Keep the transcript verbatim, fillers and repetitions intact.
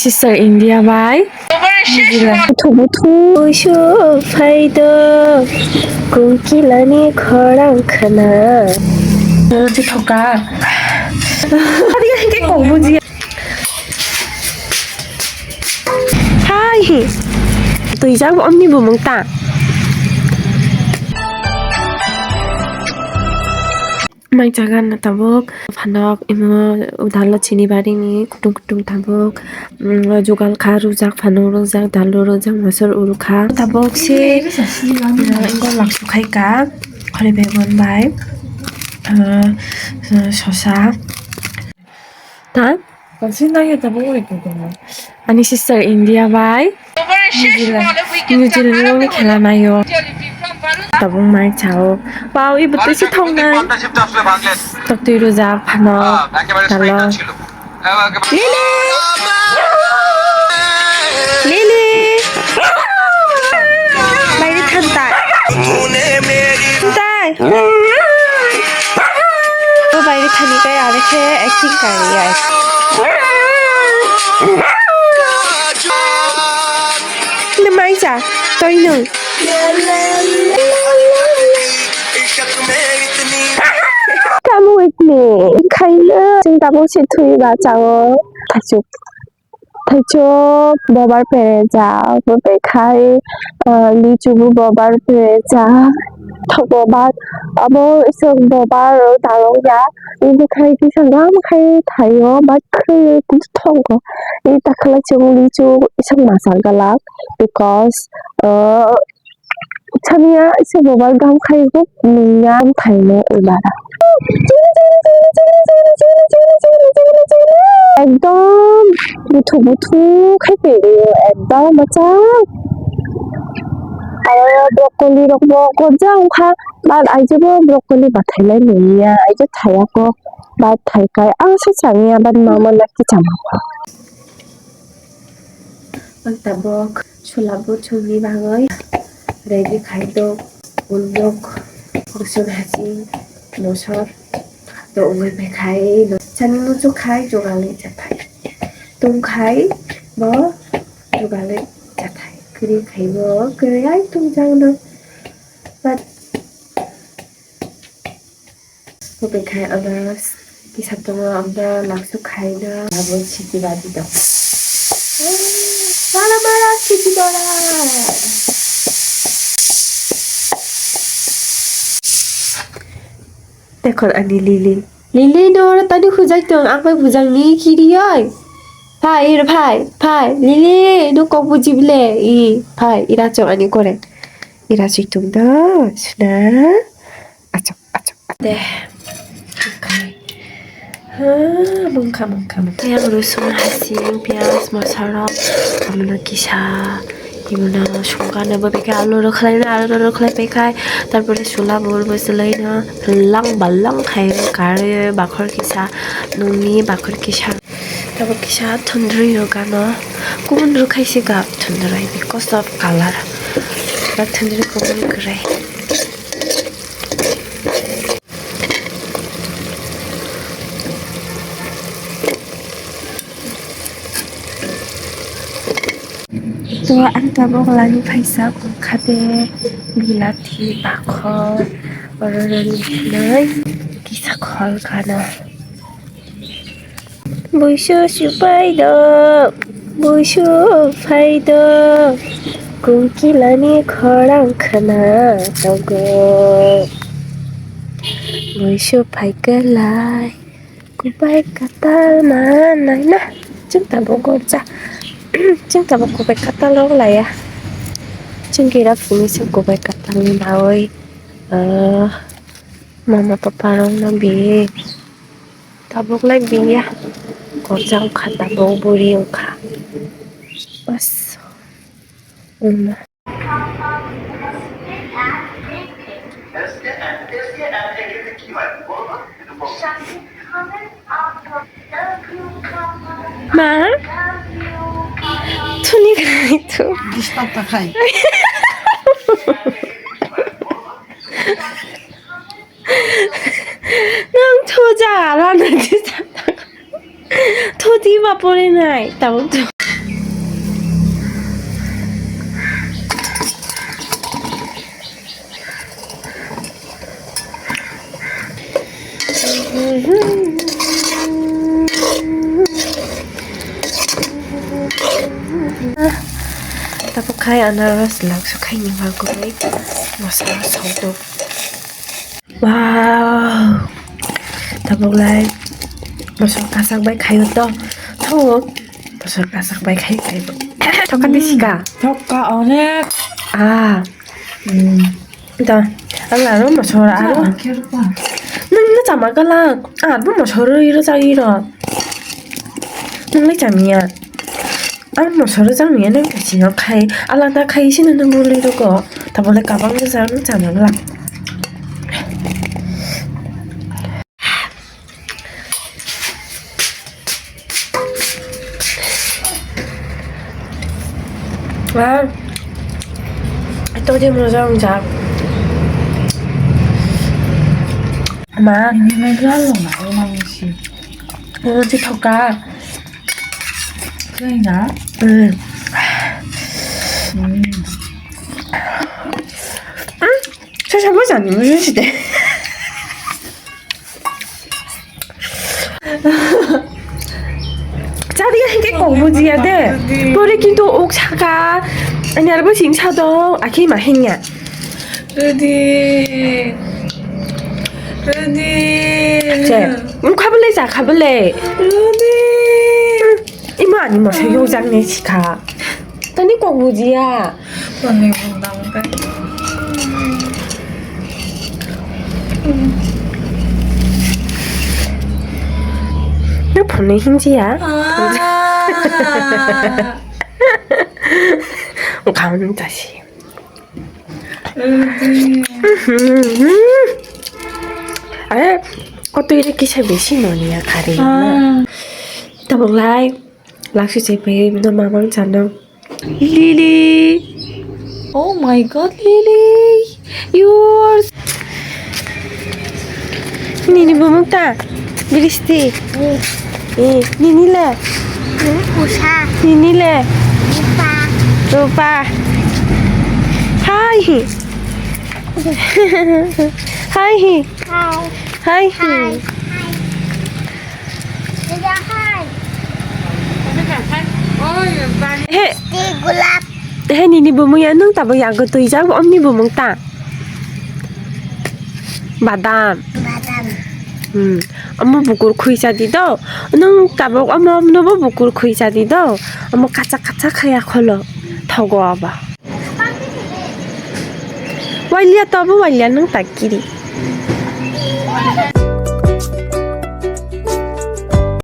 Sister India bai. Buthu buthu. Uisu phaido. Kungkilani khorang khna. Oro ti thoka. Ari ke kok buji. Hai. Twijak omni bumung ta. Mai chagan na tabuk phanok imo udalo chini barini kutung kutung tabuk, mm, jugal kha rujak phanok rujak dalu rujak masor uru kha tabuk se, mm, engko laksu khai ka khori begon bai, ah, sosa. Ta? Ani sister India bai New Zealand, New Zealand rokni khela naio. Tabuk mai chao. Wow, ibo twi si thong nai. Tok twi rujak phano. Talo. Lily! Lily! Baire thantai. Thantai. O baire thani kai are khe acting kari ai. Ni mai cha, toi nung. Come with me. Khaina, chwng tabuk se thwi ba chao. Thaichuk. Thaichuk bobar perejak, bo bai khai, ah, lichu bo bobar perejak. Thok bobar, abo isok bobar dalok ya. Ibo khai kisa gam khai thaio, but khai thok. I takhala chwng lichu isok masa galak, because, ah, Chaniya se bobar gam khai bo nungya thaino ebara. Ekdom buthu buthu khai pegwi ekdom bacha. Aro broccoli rok bo gorja wngkha, but aijebo broccoli bathai lai nungya, aije thaya kok, but thai kai ang se chaniya, but mama naki chama. Ang tabuk sula buchungni bagwi ready khai tok, undok, rosun haching, mosor, to ungwi pai khai, chani muchuk khai, jogalwi chathai. Tung khai, bo jogalwi chathai. Kwrwi khai bo, kwrwi ai tung jang no. But Bo bekhai abo kisa tongo, abo langsuk khaina abo siti badi tongo. Mala mala siti dora. Tekhon ani Lily. Lily no oro tani hujai tong, ang bai bujang ni kiri oi. Phai, iro phai, phai. Lily, no kok buji bile. I, phai, ira chong ani kore. Ira sui tung do, suna. Achok, achok, achok. De. Okay. Ha, mungkha, mungkha, mungkha. Yang rosun, hasing, piyaj, masala, amono kisa, imono songkha, nabo beke alu rok khlai na, alu rok khlai pai khai, tarpore sula bur bo swlai na, lang balang khai, kare bakhor kisa, nungni bakhor kisa. Tabo kisa thundri rok gano, kubun rok khai se gap thundri, because of color. Ba thundri kubun kwrwi. To ang tabuk lani phaisa wngkha de bilathi bakhor oro rwni hinwi kisa khol gana. Buisu supai do, buisu phai do, kungkilani khorang khna togo. Buisu phai kwlai, kubai katal manai na. Chwng tabuk gorja, chwng tabuk kubai katal rok laya. Chwng gira phunui se kubai katal ni bagwi, ah, mama papa rok no bi. Tabuk lai biya. Gorja wngkha tabuk buri wngkha. Bas. Wngma. Ma? Thuni khai thu. Disturb ta khai. Nang thoja ala na di sa. Thodi ma pore nai, tabuk to. Tabuk khai anaros lak su khai ni bagwi masala songkuk. Wow. Tabuk lai mosok kasak bai khaio to. Thok. Mosok kasak bai khai khai. Thoka di sika. Thoka onek. Ah. Hmm. Da. Ang aro mosok aro. Nang na chama kala. Ah, bo mosok ro iro chai ro. Nang lai chamia. Ang mosoro jang nini nang kaisino khai, alada khai sino nang bului rogo. Tabole kabang jang chana gla. Wah, ito je mosoro jang. Ma. Ini lagi lalu na, emang sih. Oh, di thoka. Kaya? Hmm. Hmm. Hmm? Saya sama sana, mesti deh. Chari yang ke kok bujiya de. Pore kintu uk saka. Ani arbo sing sa dong, aki mahinya. Rudi. Rudi. Che, um khabale ja khabale. Rudi. Ima ani masa yo jang ne sikha. Tani kok bujiya. Tani bundang kai. Na phone hinjiya. Ah. Kaun tasi. Are, kotoi re kisa besi noni ya kari. Ah. Tabuk lai, laksu chepe, no mamang chano. Lily. Oh my God, Lily. You are Nini bumung ta? Bristi. Eh, nini le? Usha. Nini le? Rupa. Rupa. Hi. Hi. Hi. Hi. Hi. Hi. Hi. He. Ti gulap. He nini bumung ya nung tabo yago twijak omni bumung ta. Badam. Badam. Hmm. Omo bukur khuisa di do. Nung tabuk omo, omo nobo bukur khuisa di do. Omo kacha kacha khaya kholo. Thogo aba. Walia to abo walia nung ta kiri.